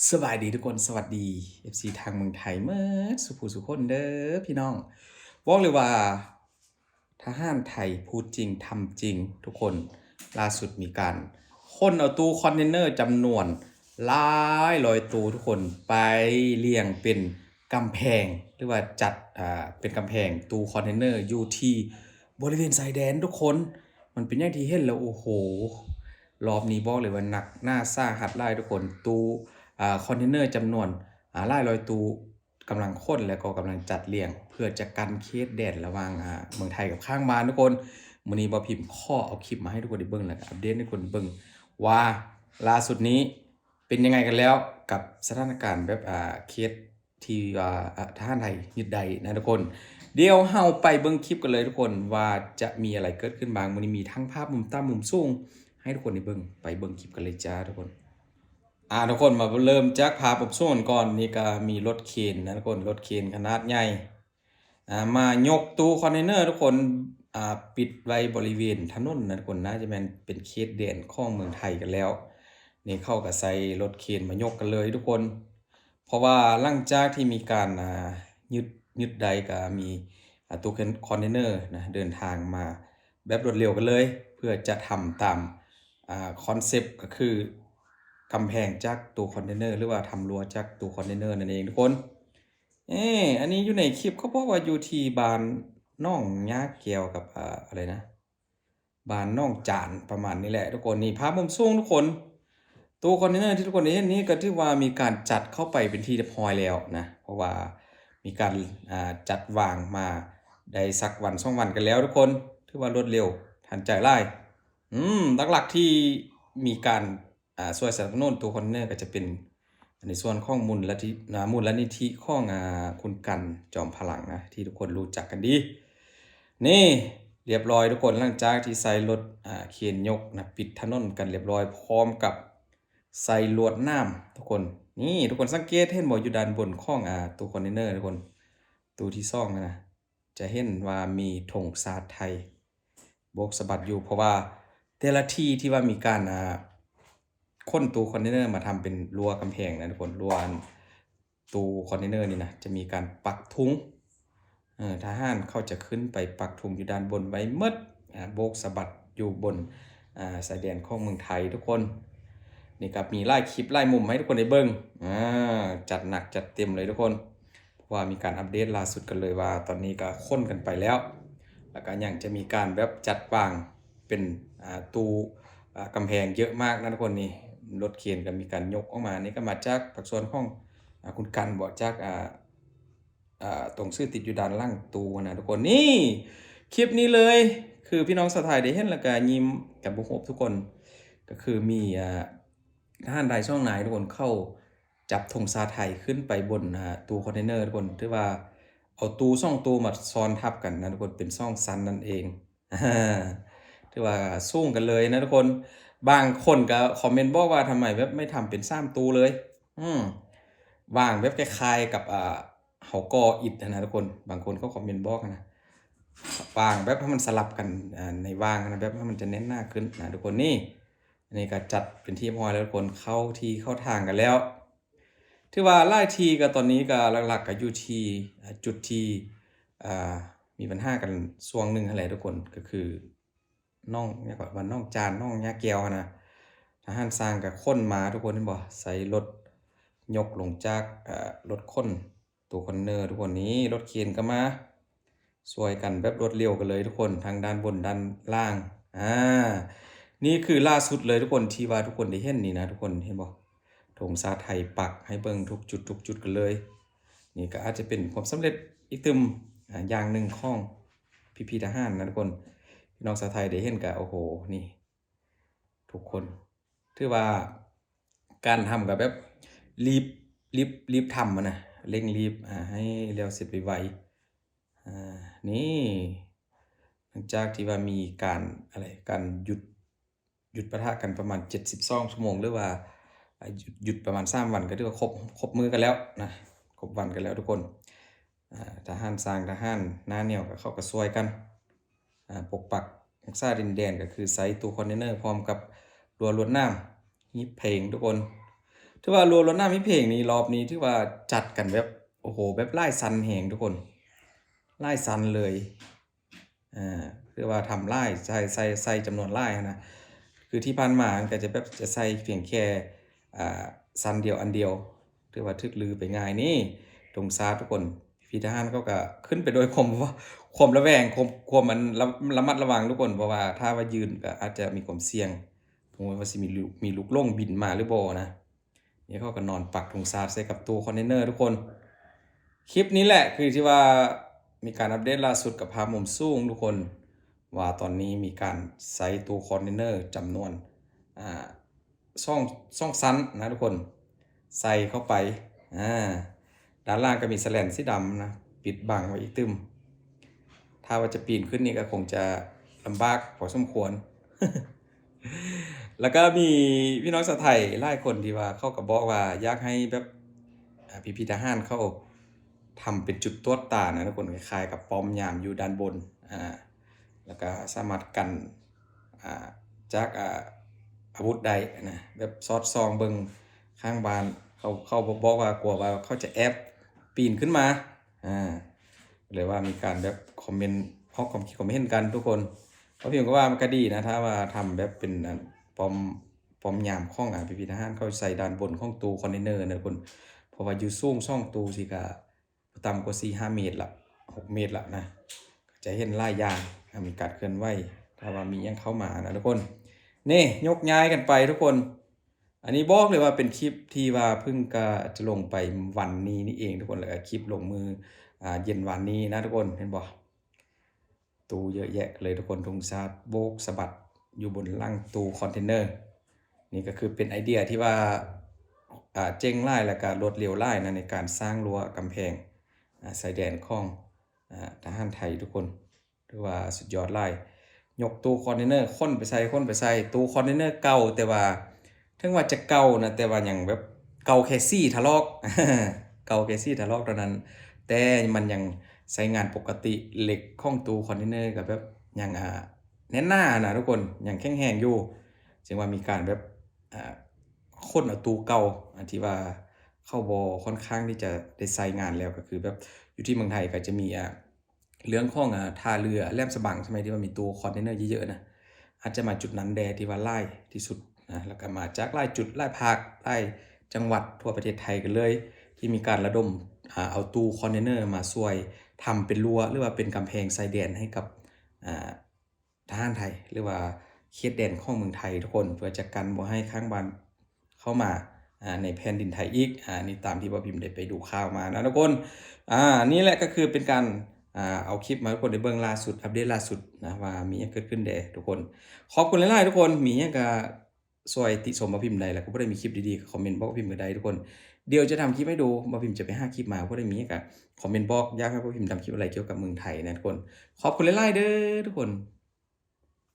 ສະບາຍດີທຸກຄົນ ສະຫວັດດີ ເອັຟຊີ ທາງເມືອງໄທໝົດສູ່ຜູ້ສູ່ຄົນເດີພີ່ນ້ອງ. ບອກເລີຍວ່າ ທະຫານໄທພູດຈິງທຳຈິງທຸກຄົນ. ລ່າສຸດມີການຂົນເອົາຕູ້ຄອນເທນເນີຈຳນວນຫຼາຍຮ້ອຍຕູ້ທຸກຄົນ ໄປລຽງເປັນກຳແພງ ຫຼືວ່າຈັດ ອ່າ ເປັນກຳແພງຕູ້ຄອນເທນເນີຢູ່ທີ່ບໍລິເວນຊາຍແດນທຸກຄົນ. ມັນເປັນຢ່າງທີ່ເຫັນແລ້ວ ໂອ້ໂຫ ລອບນີ້ບອກເລີຍວ່າໜັກໜາສາຫັດຫຼາຍທຸກຄົນ. ຕູ້ ອ່າ ຄອນເທນເນີຈຳນວນ ອ່າ ຫຼາຍຮ້ອຍຕູ້ ກຳລັງຂົນ ແລະກໍກຳລັງຈັດລຽງ ເພື່ອຈະກັ້ນເຂດແດນລະຫວ່າງ ອ່າ ເມືອງໄທກັບຂ້າງບ້ານທຸກຄົນ. ມື້ນີ້ບ່າວພິມຂໍເອົາຄລິບມາໃຫ້ທຸກຄົນໄດ້ເບິ່ງ ແລະກໍອັບເດດໃຫ້ທຸກຄົນເບິ່ງວ່າລ່າສຸດນີ້ເປັນຍັງໄງກັນແລ້ວ ກັບສະຖານະການແບບ ອ່າ ເຂດທີ່ວ່າ ອ່າ ທະຫານໄທຍຶດໄດ້ນະທຸກຄົນ. ດຽວເຮົາໄປເບິ່ງຄລິບກັນເລີຍທຸກຄົນ ວ່າຈະມີອະໄລເກີດຂຶ້ນບ້າງ. ມື້ນີ້ມີທັງພາບມຸມຕ່ຳມຸມສູງໃຫ້ທຸກຄົນໄດ້ເບິ່ງ. ໄປເບິ່ງຄລິບກັນເລີຍຈ້າທຸກຄົນ. ອ່າ ທຸກຄົນ ມາເລີ່ມຈາກພາບມຸມສູງກັນກ່ອນ. ນີ້ກໍມີລົດເຄນນະທຸກຄົນ ລົດເຄນຂະໜາດໃຫຍ່ ອ່າ ມາຍົກຕູ້ຄອນເທນເນີທຸກຄົນ ອ່າ ປິດໄວ້ບໍລິເວນຖະໜົນນະທຸກຄົນ. ໜ້າຈະແມ່ນເປັນເຂດແດນຂອງເມືອງໄທກັນແລ້ວ. ນີ້ເຂົາກໍໃຊ້ລົດເຄນມາຍົກກັນເລີຍທຸກຄົນ ເພາະວ່າຫຼັງຈາກທີ່ມີການ ອ່າ ຍຶດ ຍຶດໄດ້ ກໍມີ ອ່າ ຕູ້ຄອນເທນເນີນະ ເດີນທາງມາແບບລວດເລັວກັນເລີຍ ເພື່ອຈະທຳຕາມ ອ່າ ຄອນເຊັບ ກໍຄືກຳແພງຈາກຕູ້ຄອນເທນເນີ ຫຼືວ່າທຳລົວຈາກຕູ້ຄອນເທນເນີນັ້ນເອງທຸກຄົນ. ເອ ອັນນີ້ຢູ່ໃນຄລິບເຂົາບອກວ່າຢູ່ທີ່ບ້ານໜອງຫຍ້າແກ້ວກັບ ອາ ອະໄລນະ ບ້ານໜອງຈານ ປະມານນີ້ແຫຼະທຸກຄົນ. ນີ້ພາບມຸມສູງທຸກຄົນ. ຕູ້ຄອນເທນເນີທີ່ທຸກຄົນໄດ້ເຫັນນີ້ກໍຖືວ່າມີການຈັດເຂົ້າໄປເປັນທີ່ຮຽບຮ້ອຍແລ້ວນະ ເພາະວ່າມີການ ອ່າ ຈັດວາງມາໄດ້ສັກວັນສອງວັນກັນແລ້ວທຸກຄົນ. ຖືວ່າລວດເລັວທັນໃຈຫຼາຍ. ອືມ ຫຼັກໆທີ່ມີການ ອ່າ ຊ່ວຍສະໜັບສະໜູນຕູ້ຄອນເທນເນີກໍຈະເປັນໃນສ່ວນຂອງມູນລະທິ ອ່າ ມູນລະນິທິຂອງ ອ່າ ຄຸນກັນ ຈອມພະລັງນະ ທີ່ທຸກຄົນຮູ້ຈັກກັນດີ. ນີ້ ລຽບຮ້ອຍທຸກຄົນ ຫຼັງຈາກທີ່ໃຊ້ລົດ ອ່າ ເຄນຍົກນະ ປິດຖະໜົນກັນລຽບຮ້ອຍ ພ້ອມກັບໃສ່ລວດໜາມທຸກຄົນ. ນີ້ ທຸກຄົນສັງເກດເຫັນບໍ່ ຢູ່ດ້ານບົນຂອງ ອ່າ ຕູ້ຄອນເທນເນີທຸກຄົນ ຕູ້ທີສອງນະ ຈະເຫັນວ່າມີທຸງຊາດໄທໂບກສະບັດຢູ່ ເພາະວ່າແຕ່ລະທີ່ທີ່ວ່າມີການ ອ່າ ຂົນຕູ້ຄອນເທນເນີມາທຳເປັນຮົ້ວກຳແພງນະທຸກຄົນ ຮົ້ວຕູ້ຄອນເທນເນີນີ້ນະ ຈະມີການປັກທຸງ. ເອີ ທະຫານເຂົາຈະຂຶ້ນໄປປັກທຸງຢູ່ດ້ານບົນໄວ້ໝົດ ອ່າ ໂບກສະບັດຢູ່ບົນ ອ່າ ຊາຍແດນຂອງເມືອງໄທທຸກຄົນ. ນີ້ກໍມີຫຼາຍຄລິບຫຼາຍມຸມໃຫ້ທຸກຄົນໄດ້ເບິ່ງ ອ່າ ຈັດໜັກຈັດເຕັມເລີຍທຸກຄົນ. ເພາະວ່າມີການອັບເດດລ່າສຸດກັນເລີຍວ່າ ຕອນນີ້ກໍຂົນກັນໄປແລ້ວ ແລ້ວກໍຍັງຈະມີການແບບຈັດວາງເປັນ ອ່າ ຕູ້ ອ່າ ກຳແພງເຍອະມາກນະທຸກຄົນ. ນີ້ລົດເຄນກໍມີການຍົກອອກມາ ນີ້ກໍມາຈາກພາກສ່ວນຂອງ ອ່າ ຄຸນກັນບໍ ຈາກ ອ່າ ອ່າ ຕົງຊື່ຕິດຢູ່ດ້ານຫຼັງຕູ້ນະທຸກຄົນ. ນີ້ ຄລິບນີ້ເລີຍ ຄືພີ່ນ້ອງຊາວໄທໄດ້ເຫັນແລ້ວກໍຍິ້ມກັນບົບຮວບທຸກຄົນ ກໍຄືມີ ອ່າ ທະຫານໄທສອງນາຍທຸກຄົນ ເຂົາຈັບທຸງຊາດໄທຂຶ້ນໄປບົນ ອ່າ ຕູ້ຄອນເທນເນີທຸກຄົນ. ຖືວ່າເອົາຕູ້ສອງຕູ້ມາຊ້ອນທັບກັນນະທຸກຄົນ ເປັນສອງຊັ້ນນັ້ນເອງ. ຖືວ່າສູງກັນເລີຍນະທຸກຄົນ. ບາງຄົນກໍຄອມເມັນບອກວ່າ ທຳໄມແບບໄມ່ທຳເປັນສາມຕູ້ເລີຍ? ອືມ ວາງແບບຄ້າຍໆກັບ ອ່າ ເຮົາກໍ່ອິດຫັ້ນນະທຸກຄົນ. ບາງຄົນເຂົາຄອມເມັນບອກຫັ້ນນະ ວາງແບບໃຫ້ມັນສະຫຼັບກັນ ອ່າ ໃນວາງຫັ້ນນະ ແບບໃຫ້ມັນຈະແໜ້ນໜາຂຶ້ນນະທຸກຄົນ. ນີ້ ອັນນີ້ກໍຈັດເປັນທີ່ຮຽບຮ້ອຍແລ້ວທຸກຄົນ ເຂົ້າທີ່ເຂົ້າທາງກັນແລ້ວ. ຖືວ່າຫຼາຍທີ່ກໍຕອນນີ້ກໍຫຼັກໆກໍຢູ່ທີ່ ອ່າ ຈຸດທີ່ ອ່າ ມີບັນຫາກັນຊ່ວງໜຶ່ງຫັ້ນແຫຼະທຸກຄົນ ກໍຄືໜອງ ຫຍັງເກາະ ບ້ານໜອງຈານ ໜອງຫຍ້າແກ້ວຫັ້ນນະ. ທະຫານຊ້າງກໍຂົນມາທຸກຄົນ ເຫັນບໍ່ ໃສ່ລົດຍົກລົງຈາກ ເອີ ລົດຂົນຕູ້ຄອນເທນເນີທຸກຄົນ. ນີ້ລົດເຄນກໍມາ ຊ່ວຍກັນແບບລວດເລັວກັນເລີຍທຸກຄົນ ທັງດ້ານບົນດ້ານລ່າງ. ອາ ນີ້ຄືລ່າສຸດເລີຍທຸກຄົນ ທີ່ວ່າທຸກຄົນໄດ້ເຫັນນີ້ນະທຸກຄົນ ເຫັນບໍ່ ທຸງຊາດໄທປັກໃຫ້ເບິ່ງທຸກຈຸດ ທຸກຈຸດກັນເລີຍ. ນີ້ກໍອາດຈະເປັນຄວາມສຳເລັດອີກຕື່ມ ອາ ຢ່າງໜຶ່ງຂອງພີ່ໆທະຫານນະທຸກຄົນ. ພີ່ນ້ອງຊາວໄທໄດ້ເຫັນກໍ ໂອ້ໂຫ ນີ້ ທຸກຄົນ ຖືວ່າການທຳກໍແບບລີບ ລີບ ລີບທຳຫັ້ນນະ ເລັ່ງລີບ ອ່າ ໃຫ້ແລ້ວເສັດໄວໆ. ອ່າ ນີ້ ຫຼັງຈາກທີ່ວ່າມີການ ອະໄລ ການຢຸດ ຢຸດປະທະກັນປະມານເຈັດສິບສອງຊົ່ວໂມງ ຫຼືວ່າ ອ່າ ຢຸດ ຢຸດປະມານສາມວັນ ກໍຖືວ່າຄົບ ຄົບມື້ກັນແລ້ວນະ ຄົບວັນກັນແລ້ວທຸກຄົນ. ອ່າ ທະຫານຊ້າງ ທະຫານໜ້າໜຽວ ກໍເຂົາກໍຊ່ວຍກັນ ອ່າ ປົກປັກຮັກສາດິນແດນ ກໍຄືໃຊ້ຕູ້ຄອນເທນເນີພ້ອມກັບຮົ້ວລວດໜາມ ຮີບເພງທຸກຄົນ. ຖືວ່າ ລົວດນ້ຳມີເພງນີ້ ລອບນີ້ຖືວ່າຈັດກັນແບບ ໂອ້ໂຫ ແບບຫຼາຍຊັ້ນແຮງທຸກຄົນ ຫຼາຍຊັ້ນເລີຍ. ອ່າ ຄືວ່າທຳຫຼາຍ ໃສ່ ໃສ່ ໃສ່ຈຳນວນຫຼາຍຫັ້ນນະ. ຄືທີ່ຜ່ານມາມັນກໍຈະແບບ ຈະໃສ່ພຽງແຄ່ ອ່າ ຊັ້ນດຽວອັນດຽວ ຖືວ່າຖືກລືໄປງ່າຍ. ນີ້ ທຸງຊາດທຸກຄົນ ພີ່ໆທະຫານເຂົາກໍຂຶ້ນໄປດ້ວຍຄວາມ ຄວາມລະແວງ ຄວາມ ຄວາມອັນ ລະ ລະມັດລະວັງທຸກຄົນ ເພາະວ່າຖ້າວ່າຢືນກໍອາດຈະມີຄວາມສ່ຽງ ບໍ່ຮູ້ວ່າຊິມີລູກ ມີລູກຫຼົງບິນມາຫຼືບໍ່ນະ. ນີ້ເຂົາກໍນອນປັກທຸງຊາດໃສ່ກັບຕູ້ຄອນເທນເນີທຸກຄົນ. ຄລິບນີ້ແຫຼະຄືທີ່ວ່າມີການອັບເດດລ່າສຸດກັບພາບມຸມສູງທຸກຄົນ ວ່າຕອນນີ້ມີການໃສ່ຕູ້ຄອນເທນເນີຈຳນວນ ອ່າ ສອງ ສອງຊັ້ນນະທຸກຄົນ ໃສ່ເຂົ້າໄປ. ອ່າ ດ້ານລ່າງກໍມີສະແລນສີດຳນະ ປິດບັງໄວ້ອີກຕື່ມ. ຖ້າວ່າຈະປີນຂຶ້ນນີ້ກໍຄົງຈະລຳບາກພໍສົມຄວນ. ແລ້ວກໍມີພີ່ນ້ອງຊາວໄທຫຼາຍຄົນທີ່ວ່າເຂົາກໍບອກວ່າຢາກໃຫ້ແບບ ອ່າ ພີ່ໆທະຫານເຂົາທຳເປັນຈຸດຕວດຕານະທຸກຄົນ ຄ້າຍໆກັບປ້ອມຍາມຢູ່ດ້ານບົນ ອ່າ ແລ້ວກໍສາມາດກັນ ອ່າ ຈາກ ອ່າ ອາວຸດໄດ້ນະ ແບບສອດສ່ອງເບິ່ງຂ້າງບ້ານ ເຂົາ ເຂົາບອກວ່າ ກົວວ່າເຂົາຈະແອບປີນຂຶ້ນມາ. ອ່າ ເລີຍວ່າມີການແບບຄອມເມັນ ອອກຄວາມຄິດຄວາມເຫັນກັນທຸກຄົນ. ບ່າວພິມກໍວ່າມັນກໍດີນະ ຖ້າວ່າທຳແບບເປັນ ອັນ ປ້ອມ ປ້ອມຍາມຂອງ ອ່າ ພີ່ໆທະຫານເຂົາໃສ່ດ້ານບົນຂອງຕູ້ຄອນເທນເນີນະທຸກຄົນ ເພາະວ່າຢູ່ສູງສອງຕູ້ຊິກະ ບໍ່ຕ່ຳກວ່າສີ່ຫ້າເມດລະ ຫົກເມດລະນະ ກໍຈະເຫັນຫຼາຍຢ່າງ ອ່າ ມີການເຄື່ອນໄຫວ ຖ້າວ່າມີຫຍັງເຂົ້າມານະທຸກຄົນ. ນີ້ ຍົກຍ້າຍກັນໄປທຸກຄົນ. ອັນນີ້ບອກເລີຍວ່າເປັນຄລິບທີ່ວ່າເພິ່ງກະຈະລົງໄປວັນນີ້ນີ້ເອງທຸກຄົນ ແລ້ວກໍຄລິບລົງມື້ ອ່າ ເຢັນວານນີ້ນະທຸກຄົນ ເຫັນບໍ່? ຕູ້ເຍອະແຍະເລີຍທຸກຄົນ ທຸງຊາດໂບກສະບັດຢູ່ບົນຫຼັງຕູ້ຄອນເທນເນີ. ນີ້ກໍຄືເປັນໄອເດຍທີ່ວ່າ ອ່າ ເຈັງຫຼາຍ ແລ້ວກໍລວດເລັວຫຼາຍນະ ໃນການສ້າງຮົ້ວກຳແພງ ອ່າ ຊາຍແດນຂອງ ອ່າ ທະຫານໄທທຸກຄົນ ຖືວ່າສຸດຍອດຫຼາຍ. ຍົກຕູ້ຄອນເທນເນີ ຂົນໄປໃສ່ ຂົນໄປໃສ່ ຕູ້ຄອນເທນເນີເກົ່າ ແຕ່ວ່າ ເຖິງວ່າຈະເກົ່ານະ ແຕ່ວ່າຍັງແບບເກົ່າແຄ່ສີຖະລອກ ເກົ່າແຄ່ສີຖະລອກເທົ່ານັ້ນ ແຕ່ມັນຍັງໃຊ້ງານປົກກະຕິ. ເຫຼັກຂອງຕູ້ຄອນເທນເນີກໍແບບຍັງ ອ່າ ແໜ້ນໜານະທຸກຄົນ ຍັງແຂງແຮງຢູ່ ຈຶ່ງວ່າມີການແບບ ອ່າ ຂົນເອົາຕູ້ເກົ່າ ອັນທີ່ວ່າເຂົາບໍ່ຄ່ອນຂ້າງທີ່ຈະໄດ້ໃຊ້ງານແລ້ວ ກໍຄືແບບຢູ່ທີ່ເມືອງໄທກໍຈະມີ ອ່າ ເລື່ອງຂອງ ອ່າ ທ່າເຮືອແຫຼມສະບັງ ໃຊ່ໄໝ ທີ່ວ່າມີຕູ້ຄອນເທນເນີເຍອະໆນະ ອາດຈະມາຈຸດນັ້ນແດ່ທີ່ວ່າຫຼາຍທີ່ສຸດນະ ແລ້ວກໍມາຈາກຫຼາຍຈຸດ ຫຼາຍພາກ ຫຼາຍຈັງຫວັດທົ່ວປະເທດໄທກັນເລີຍ ທີ່ມີການລະດົມ ອ່າ ເອົາຕູ້ຄອນເທນເນີມາຊ່ວຍທຳເປັນຮົ້ວ ຫຼືວ່າເປັນກຳແພງຊາຍແດນໃຫ້ກັບ ອ່າ ທະຫານໄທ ຫຼືວ່າເຂດແດນຂອງເມືອງໄທທຸກຄົນ ເພື່ອຈະກັນບໍ່ໃຫ້ຂ້າງບ້ານເຂົ້າມາ ອ່າ ໃນແຜ່ນດິນໄທອີກ. ອ່າ ນີ້ຕາມທີ່ບ່າວພິມໄດ້ໄປດູຂ່າວມານະທຸກຄົນ. ອ່າ ນີ້ແຫຼະກໍຄືເປັນການ ອ່າ ເອົາຄລິບມາໃຫ້ທຸກຄົນໄດ້ເບິ່ງລ່າສຸດ ອັບເດດລ່າສຸດນະ ວ່າມີຫຍັງເກີດຂຶ້ນແດ່ທຸກຄົນ. ຂອບຄຸນຫຼາຍໆທຸກຄົນ ມີຫຍັງກໍຊ່ວຍຕິຊົມບ່າວພິມໄດ້ ແລ້ວກໍຜູ້ໃດມີຄລິບດີໆກໍຄອມເມັນບອກບ່າວພິມກໍໄດ້ທຸກຄົນ. ດຽວຈະທຳຄລິບໃຫ້ດູ ບ່າວພິມຈະໄປຫາຄລິບມາ ຜູ້ໃດມີຫຍັງກໍຄອມເມັນບອກ ຢາກໃຫ້ບ່າວພິມທຳຄລິບອະໄລກ່ຽວກັບເມືອງໄທນະທຸກຄົນ. ຂອບຄຸນຫຼາຍໆເດີທຸກຄົນ.